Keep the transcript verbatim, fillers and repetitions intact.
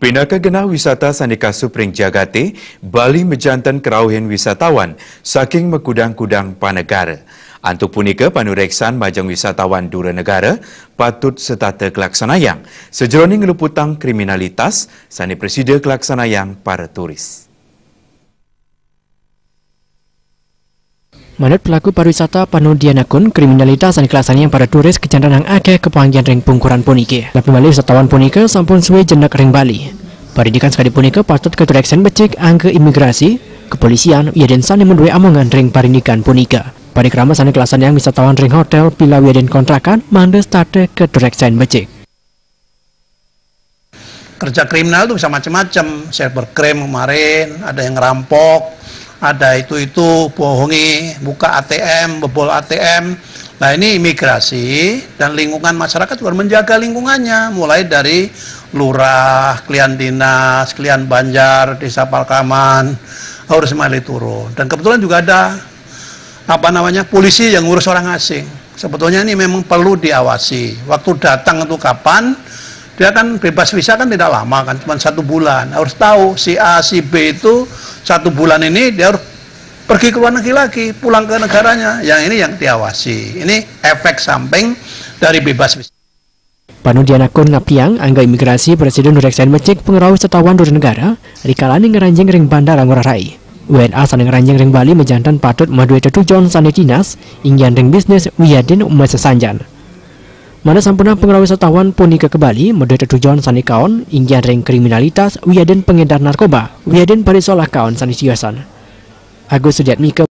Pinaka genah wisata sane kasup ring jagate, Bali majanten karauhin wisatawan saking makudang-kudang panegara. Antuk punika panureksan majeng wisatawan dura negara patut setata kalaksanayang sajeroning ngluputang kriminalitas sane prasida kalaksanayang para turis. Manut pelaku pariwisata Panu Dianakun, kriminalitas sane kalaksanayang para turis kajantenang akeh kapanggihan ring pungkuran puniki. Napi malih wisatawan punika sampun suwe jenek ring Bali. Parindikan sakadi punika patut katureksen becik angga imigrasi, kepolisian, wiadin sane madue amongan ring parindikan punika. Parikrama sane kalaksanayang wisatawan ring hotel, villa wiadin kontrakan mangda setata katureksen becik. Kerja kriminal itu bisa macam-macam. Cyber crime kemarin, ada yang ngerampok, ada itu-itu, bohongi, buka A T M, bebol A T M. Nah, ini imigrasi dan lingkungan masyarakat juga menjaga lingkungannya, mulai dari lurah, kelian dinas, kelian banjar, desa Palkaman, harus mulai turun. Dan kebetulan juga ada apa namanya, polisi yang ngurus orang asing. Sebetulnya ini memang perlu diawasi. Waktu datang itu kapan? Dia kan bebas visa kan tidak lama kan, cuma satu bulan. Harus tahu si A, si B itu satu bulan ini dia harus pergi ke luar negeri lagi, pulang ke negaranya. Yang ini yang diawasi. Ini efek samping dari bebas visa. Panu Dianakun ngapiang angga imigrasi prasida nureksain becik pangrauh wisatawan dura negara, rikalane ngranjing ring Bandara Ngurah Rai. W N A sane ngranjing ring Bali majanten patut madue tetujon sane dinas, inggihan ring bisnis wiadin masesanjan. Mangda sampunang pangrauh wisatawan punika ka Bali madue tetujon sane kaon, inggihan ring kriminalitas wiadin pangedar narkoba, wiadin parisa lakaon sane tiosan. Agus Sudiatmika.